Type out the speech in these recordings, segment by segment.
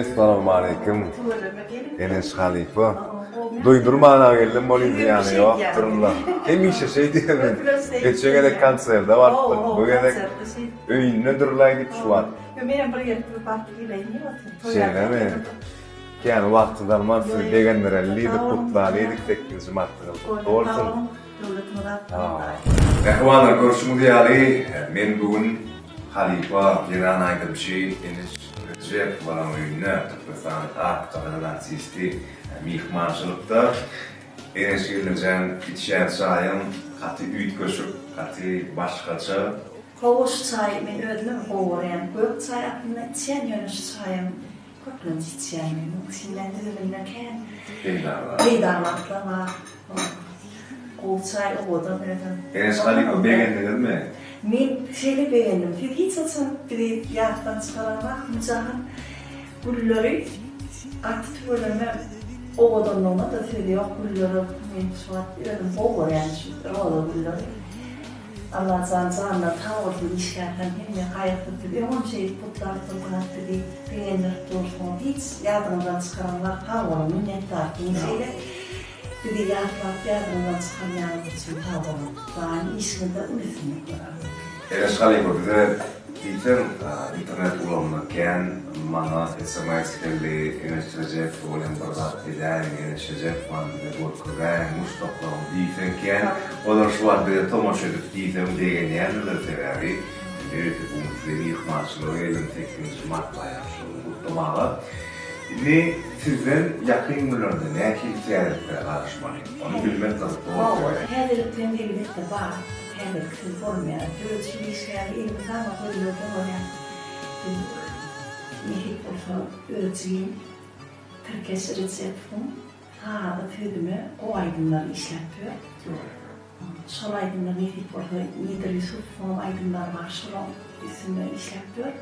Essalawmaleýkim. Eneş halypa. Duýdurmana geldim bolýn zyýany ýokdurla. Hemişe şeý diýen men. Geçen gezek konserde barypdyk. Bu gezek öýünde durlaý diýip şu wagt. Menem bir gezek bir baryp geleýin diýip otyryn. Şeýlemi? Kän wagtyňyzy alman sizi begendireli diýdik, gutlaly diýdik sekizinji martyňyz gutly bolsun. Mähribanlar görşüňiz ýaly men bu gün halypa zenan aýdymçy Eneş Rejepowanyň öýünde Türkmenistanyň at gazanan artisti myhmançylykda. Eneş gelnejeň içýän çaýyň gaty üýtgeşik, gaty başgaça. Hawa şu çaýy men özümem gowy görýän. Gök çaý aslynda içýän ýöne şu çaýam Köplenç içýän men. Muň içinde düzüminde kän peýdaly zatlar bar. Gowy çaý owadan özem. Eneş halypa begendiňizmi? Men şeýle begendim. Siz hiç haçan bizi ýatdan çykaraňzok Müjahan. Gülleri gaty tüweleme owadanlygyna-da söz ýok güllere men şu wagt özüm gowy görýän şu roza gülleri. Allajan janlary sag bolsun işgärleň hemme gaýgysyz siz öňem şeýdip gutlap durduňyz bizi begendirip dursuňyz hiç ýadyňyzdan çykaranlar sag boluň minnetdar siziň şeýle bizi ýatlap ýadyňyzdan çykarmaýanyňyz üçin sag boluň daýym işiňizde uly üstünlikler arzuw edýän. Eneş halypa bize diýseň internet ulgamynda kän maňa sms geldi Eneş Rejepowa bilen bir zat edäýiň Eneş Rejepowany bize görkezäýiň muşdaklaryň diýseň kän Olar şu wagt bize tomaşa edip diýseň begenýändirler sebäbi ýörite bu gün size myhmançylyga geldim sekizinji mart baýramçylygyny gutlamaga. Indi sizden ýakyn günlerde nähili täzeliklere garaşmaly? Ony bilmek gyzykly bolup biler. Täzelikleň elbetde bar. Täzeliksiz bolmaýar. Döredijilik işgäri elmydama gözlegde bolýar. Biz nesip bolsa öz jigim Tirkeş Rejepowyň Sazy sözüme gowy aýdymlary işläp ýör. Şol aýdymlar nesip bolsa Nedir Ýusupowyňam aýdymlary bar şolaň üstünde işläp ýör.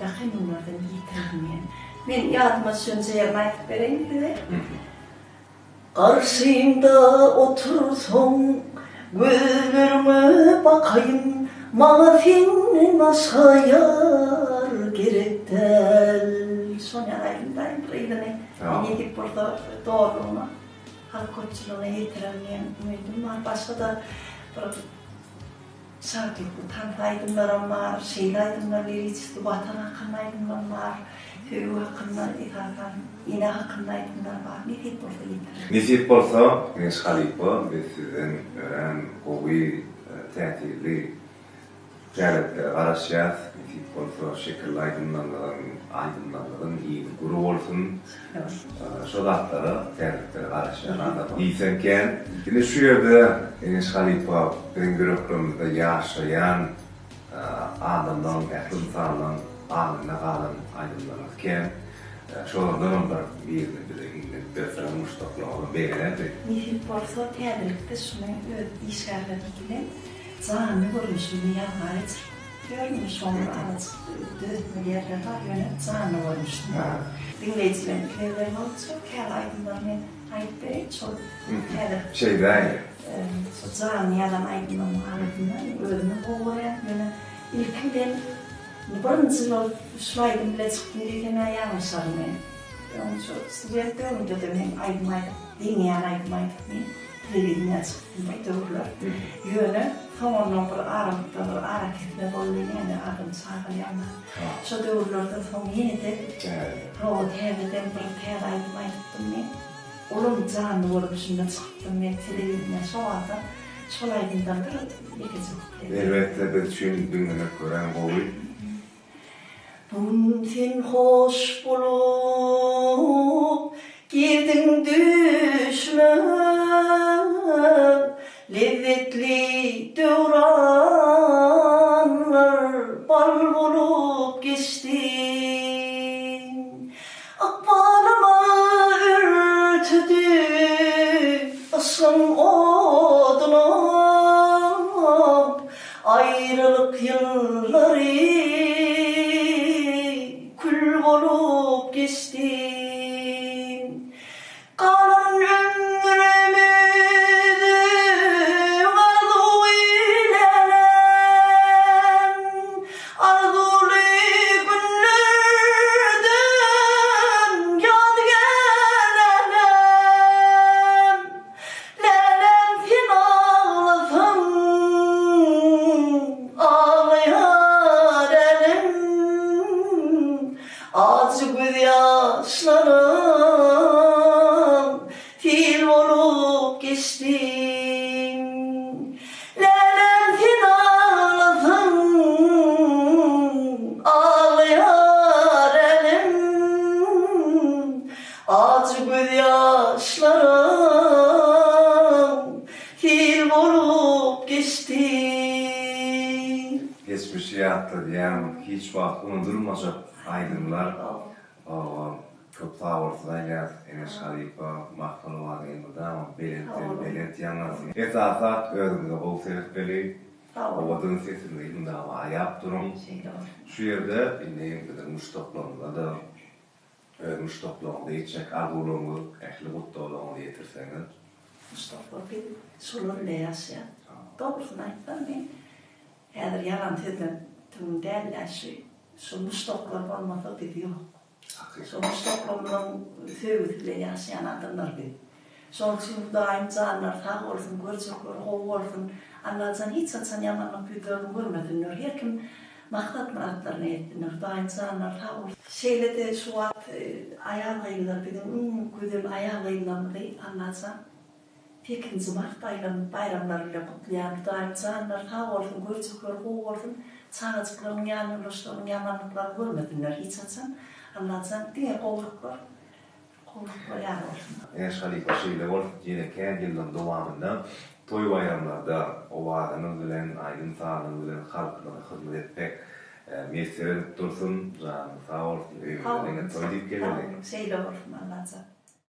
Ýakyn günlerden ýetirerin diýen. Men ýadyma düşenje ýerini aýdyp bereýin size. Garşyňda otursaň gözleriňe bakaýyn maňa senden başga ýar gerek däl. Şony aýdym bir yzyny. Nesip bolsa dolugyna halk köpçüligine ýetirerin diýen umydym bar. Başga-da bir şatlykly tans aýdymlaram bar, şeýle aýdymlar, liriçeskiý Watan hakynda aýdymlam bar, söýgi hakynda, esasan, ene hakynda aýdymlar bar. Nesip bolsa ýetirerin. Nesip bolsa, Güneş halypa, biz sizden örän gowy, täsirli Täzeliklere garaşýas, nesip bolsa şekilli aýdymlaryňyzyň aýdymlaryňyzyň yzy güri bolsun. Şo zatlara täzeliklere garaşýan adam diýseň kän. Ine şu ýerde Eneş halypa biziň ýüreklerimizde ýaşaýan adamlaryň ähli ynsanlaryň aňynda galan aýdymlaryňyz kän. Şolardanam bir birini bize hiňlenip berseňiz muşdaklaryňyzam begenerdi. Nesip bolsa täzelikde şuny öz işgärlerimiz bilen Janly görnüşinde ýazga geçirip ýörün, şoň azajyk düzetmeli ýerleri bar, ýöne janly görnüşinde. Diňleýjileriň islegleri boýunça käbir aýdymlary men aýdyp bereýin, şol häzir. Şeýdäýiň. Şol janly ýazan aýdymlaryň arasynda özümem gowy görýän, ýöne ilki bilen birinji bolup şul aýdym bile çykdym diýsem-ä ýalňyşaryn men. Öň şo student döwrümde-de men aýdym aýdyp, diňleýän aýdym aýdyp men. Telewideniýä çykdym bir döwürler. Ýöne soňundan bir aralykda bir arakesme boldy, näme adam çagyrýarlar. Şo döwürlerden soň ýene-de hawa täzeden bir täze aýdym aýdypdym men. Olam janly görnüşinde çykypdym men telewideniýä şo wagtam şol aýdymdan bir ýekeje kuplet. Elbetde biz üçin diňlemek örän gowy. Bu gün sen hoş bolup girdiň düşüme, Lezzetli döwranlar bal bolup geçdi. Ykbalymy örtedi yşgyň oduna, Aýralyk ýyllary kül bolup geçdi. Galan ömrümizi arzuw ilenem, Arzuwly günlerde. Geçmişi ýatladýan, hiç wagt unudylmajak aýdymlar. Hawa, köp sag bolsun aýdýas Eneş halypa, Mahmal owazyň elmydama belentden belent ýaňlansyn. Esasy zat özüňize gowy seretmeli, owadan sesiňizi elmydama aýap duruň. Şu ýerde indi biziň muşdaklarymyza-da Öz muşdaklaryňyza ýetjek arzuwlaryňyz, ähli gutlaglaryňyzy ýetirseňiz. Muşdaklar biz şolar bile ýaşaýas. Dogrusyny aýtsam men häzir ýalan sözlemtüm däl-dä şu şu muşdaklar bolmasa biz ýok. Şo muşdaklarymyzyň söýgüsi bilen ýaşaýan adamlar biz. Şonuň üçin Hudaýym janlary sag bolsun, görjekleri gowy bolsun. Allajan hiç haçan ýamanlyk ýüzlerini görmesinler. Her kim maksat-myratlaryna ýetsinler. Hudaýym janlary sag bolsun. Şeýle-de şu wagt aýal-gyzlar biziň iň gözel aýal-gyzlarymyzy Allajan sekizinji mart baýram baýramlary bilen gutlaýan. Hudaýym janlary sag bolsun, görjekleri gowy bolsun. Çagajyklarynyň ýanýoldaşlarynyň ýamanlyklaryny görmesinler hiç haçan. Allajan diňe gowulyklar Gowluklar ýar bolsun. Eneş halypa şeýle bolsun ýene kän ýyllaň dowamynda toý baýramlarda owazyňyz bilen aýdym sazyňyz bilen halkymyza hyzmat etmek miýesser edip dursun janyňyz sag bolsun öýüňize diňe toý diýip geleli. Şeýle bolsun Allajan.